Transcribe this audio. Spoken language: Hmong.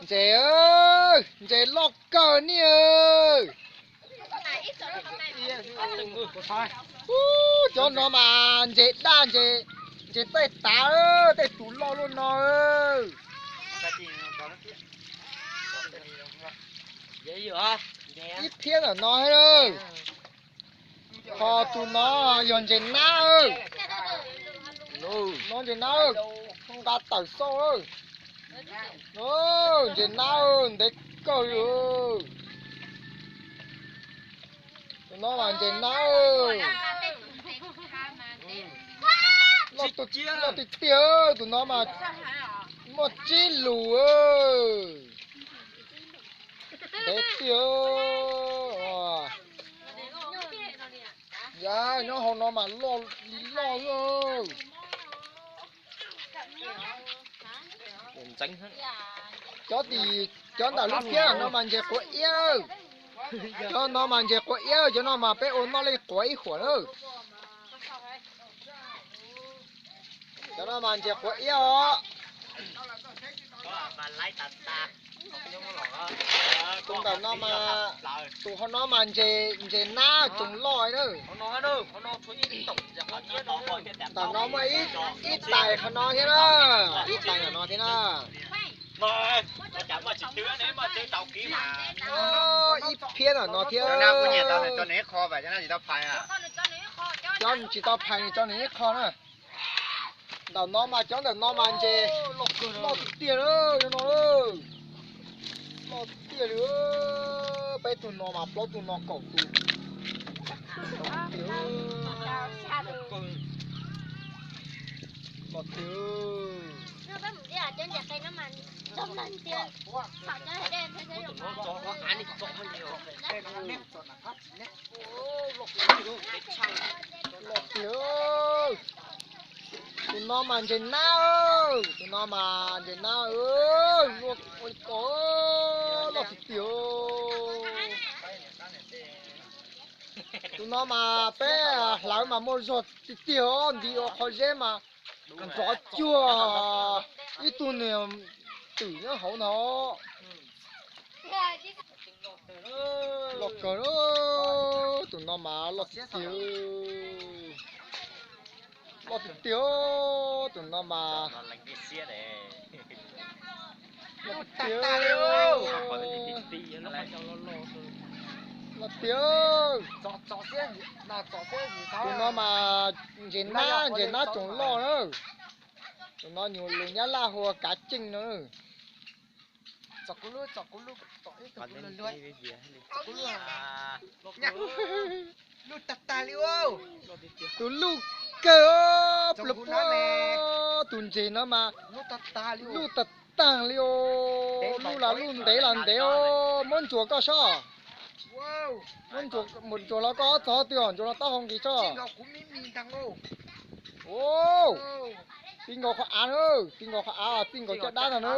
Ntses, ntses loj kawg niaj. Ub, cov no mas ntses daj, ntses txaij tav, tej tus loj luaj no. Ib phiab ntawm no thiab. Ho tus no yog ntses nab. No ntses nab, nqa tawm xauj. Ntses nab ntev kawg li. Tus no mas ntses nab. Loj tiag tiag, tus no mas muaj tsib lus. Ntev tiag. Yam nyob hauv no mas loj li loj. Cov tim, cov ntawm lub phiab no mas ntses quav iab. Cov no mas ntses quav iab, cov no mas peb ua noj leej quav ib huam na. Cov no mas ntses quav iab os. Tus ntawm no mas, tus hauv no mas ntses nab tsoos loj na. Ntawm no muaj ib tais qhov no thiab na, ib tais ntawm no thiab na. Ib phiab ntawm no thiab. Cov tsis tau phais nws tso nws ib qho na. Ntawm no mas cov ntawm no mas ntses loj tiag tiag na, cov no loj tiag li. Peb tug no mas plaub tug no kaum tus. Loj tiag. Loj tiag. Tus no mas ntses nab, tus no mas ntses nab, loj tiag tiag. Tus no mas peb hlawv mas muaj zog tiag tiag os, nti ua qhov zeb mas nrov cuag ib tug niag twm nyob hauv no. Loj kawg, tus no mas loj tiag tiag. Loj tiag tiag, tus no mas loj tiag tiag. Loj tiag. Tus no mas ntses nab, ntses nab tsoos loj na. Tus no nyuam lus Nyab Laj hu ua kav ceej no. Tus luj kawg, tus ntses no mas luj tag tag li os. Luj los luj ntev los ntev os. Muab ntsuas koj sob. Muab ntsuas los koj txog twg os, ntsuas los taub hau nqis sob. Txij nkaus qhov av na, txij nkaus qhov av, txij nkaus caj dab ntag na.